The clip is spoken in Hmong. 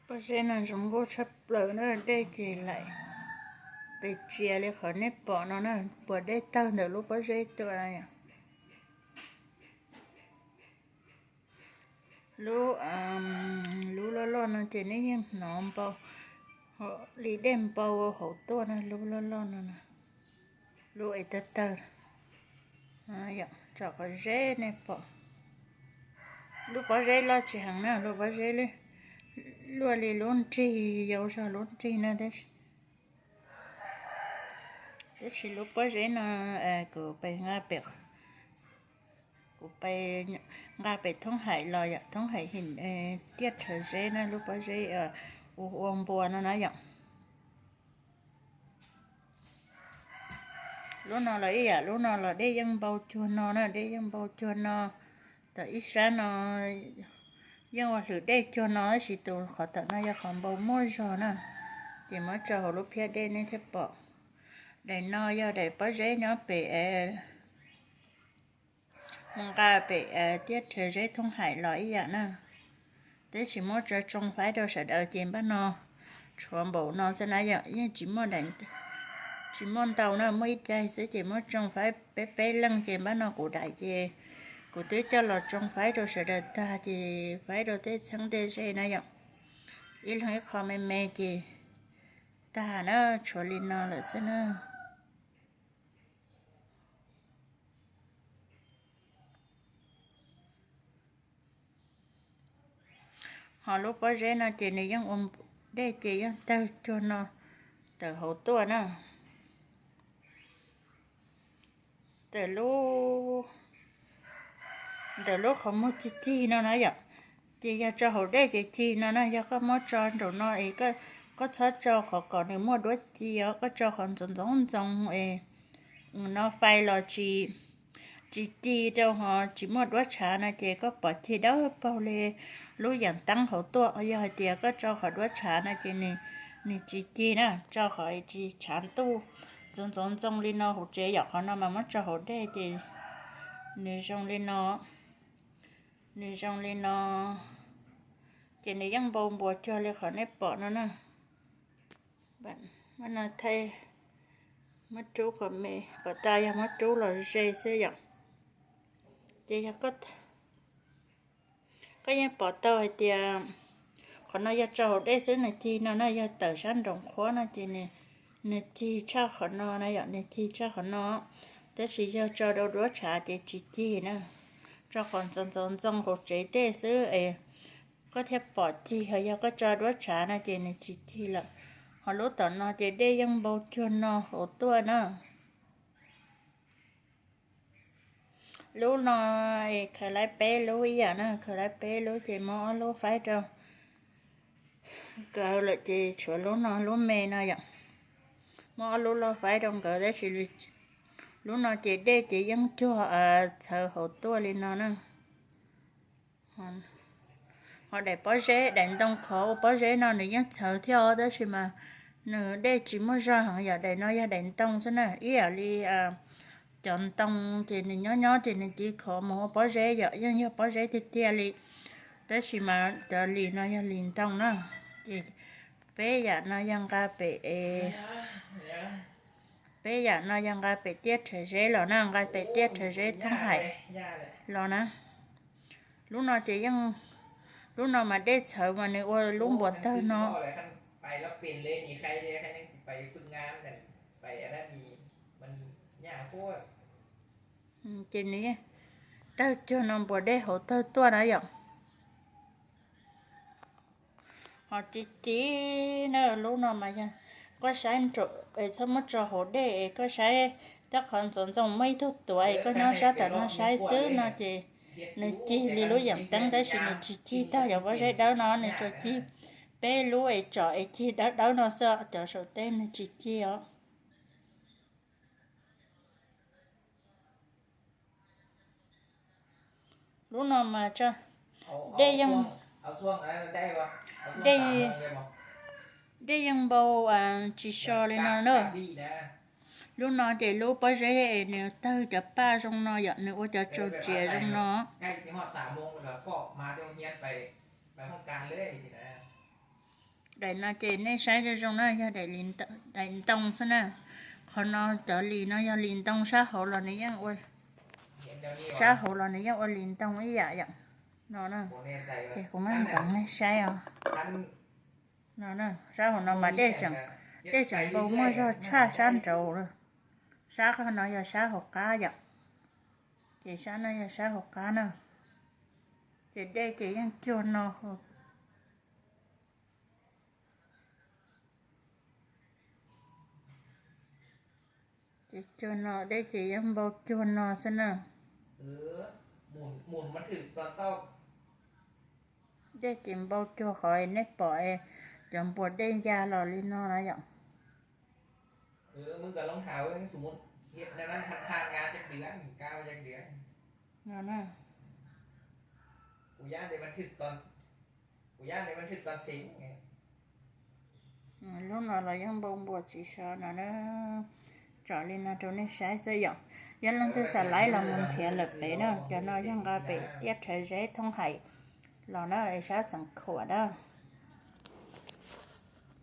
Pob zeb no zoo nkauj tshaj plaws na, dej ces laim pes tsias li qhov nej pom no na, puas dej tawg ntawm lub pob zeb tuaj. Lub, lub loj loj no ces nej yeej hnov npau, li dej npau hauv tuaj na, lub loj loj no, lub es tawg tawg. Tsom qhov zeb nej pom, lub pob zeb loj tsis heev na, lub pob zeb luaj li lub nrig, yau zog lub nrig na, tab sis lub pob zeb no kuv pais nqa pem, kuv pais nqa pem thoob haim los yom, thoob haim him tiaj rhawv zeb na, lub pob zeb ua ua npua no na yom. Lub no los ib yam, lub no los dej yeej npau cuag no na, dej yeej npau cuag no. Tam ib sab no yeej ua hlwm dej cuag no tab sis tus qhov tom no yog qhov npau muaj zog na, ces muab tso hauv lub phiab dej nej thiaj pom. Daim no yog daim pob zeb nyob pem, mus nqa pem tiaj rhawv zeb thoob haim los ib yam na. Twb tsis muab tso tsoo faib rau sawv daws ces npaj no tshuav npaum no xwb na yom, yeej tsis muaj, tsis muaj ntau na, muaj ib daim xwb ces muab tsoo faib peb peb leej ces npaj no kuv daim ces kuv twb coj los tsoo faib rau sawv daws tag ces faib rau tej txheeb tej ze na yom. Ib leeg ib qho me me ces tag na, tshuav li no lawm xwb na. Ho lub pob zeb no ces nws yeej ua dej ces yeej tawg cuag no tawm hauv tuaj na. Ntawm lub, ntawm lub qhov muag cig cig no na yom, ces yog tso hauv dej ces cig no na, yog koj muab tso nraum no es koj txhob tso qhov kom nws muaj duab ci os, koj tso qhov ntxoov ntxoov ntxoo es no fais los tsis, tsis ci rau ho tsis muaj duab tshav no ces koj pom cig dawb paug li lub yeem teeb hauv tuaj. Yog hais tias koj tso qhov duab tshav no ces nws tsis cig na, tso qhov tsis tshav ntuj ntxoov ntxoov ntxoo li no hauv tsev yom, qhov no mas muab tso hauv dej ces nws zoo li no, nws zoo li no, ces nws yeej npau npua cuag li qhov nej pom no na. Muab no thaij, muab rub kom me, kom tas yog muab rub los ze xwb yom. Ces yog koj yeej pom tau hais tias qhov no yog tso hauv dej xwb nws cig no na, yog tawm sab nraum qhuab no ces nws cig tshaj qhov no na yom, nws cig tshaj qhov no. Tab sis yog tso rau duab tshav ces tsis cig na, tso qhov ntxoov ntxoov ntxoo hauv tsev tej xwb es koj thiaj pom cig, ho yog koj tso duab tshav no ces nws tsis cig lawm. Ho lub tom no ces dej yeej npau cuag no hauv tuaj na. Lub no khaws laib peb lub ib yam na, khaws laib peb lub ces muab ob lub faib rau nkawd lawm ces tshuav lub no lub me no yom. Muab ob lub loj faib rau nkawd tab sis lub no ces dej ces yeej cuag txhawv hauv tuaj li no na. Ho daim pob zeb, daim ntoo khov ua pob zeb no nws yeej txhawv thiab os, tab sis mas nws dej tsis muaj zog heev yom. Daim no yog daim ntoo xwb na, ib yam li cov ntoo ces nws nyob nyob ces nws ci khov mus ua pob zeb yom, yeej yog pob zeb tiag tiag li. Tab sis mas cov lis no yog lis ntoo na. Ces peb yam no yog nqa pem es, peb yam no yog nqa pem tiaj rhawv zeb los na, nqa pem tiaj rhawv zeb thoob haim los na. Lub no ces yeej, lub no mas dej txhawv mas nws ua lub npuas tawg no. Ces nws tawg cuag no npuas dej hauv tawg tuaj na yom. Ho ci ci na, lub no mas yog koj saib nraum es txhob muab tso hauv dej es koj saib tab qhov ntxoov ntxoo muaj ib tug tuav es koj nyob sab tom no saib xwb no ces nws cig li lub yeem teeb tab sis nws tsis cig tag cov pob zeb dawb no, nws tsuas cig peb lub es tsom es cig dawb dawb no xwb, cov saum teb nws tsis cig os. Lub no mas dej yeej, dej yeej npau tsis so li no na. Lub no ces lub pob zeb es nws tawg cov paj zoo no yom, nws ua cov tsaus tsiav zoo no. Ho, Daim no ces nej saib zoo zoo na, yog daim ntoo xwb na. Qhov no cov lis no yog lis ntoo, sab hauv los nws yeej ua, sab hauv los nws yeej ua lis ntoo ib yam yom. No, ces kuv mam ntxeev nej saib os. No, sab hauv no mas dej tseem, dej tseem npau muaj zog tshaj sab nraud. Sab qhov no yog sab hauv qab yom. Ces sab no yog sab hauv qab na. Ces dej ces yeej cuag no. Ces cuag no, dej ces yeej npau cuag no xwb na. Dej ces npau cuag qhov nej pom cov npuas dej ya los li no na yom. No, lub no los yeej npau npuas tsis so no na. Tsom li no rau nej saib xwb yom. Yog leej twg xav laib los mus nrhiav lawm pem na, cov no yog nqa pem tiab rhawv zeb thoob hais los na, es sab xeev khuam na.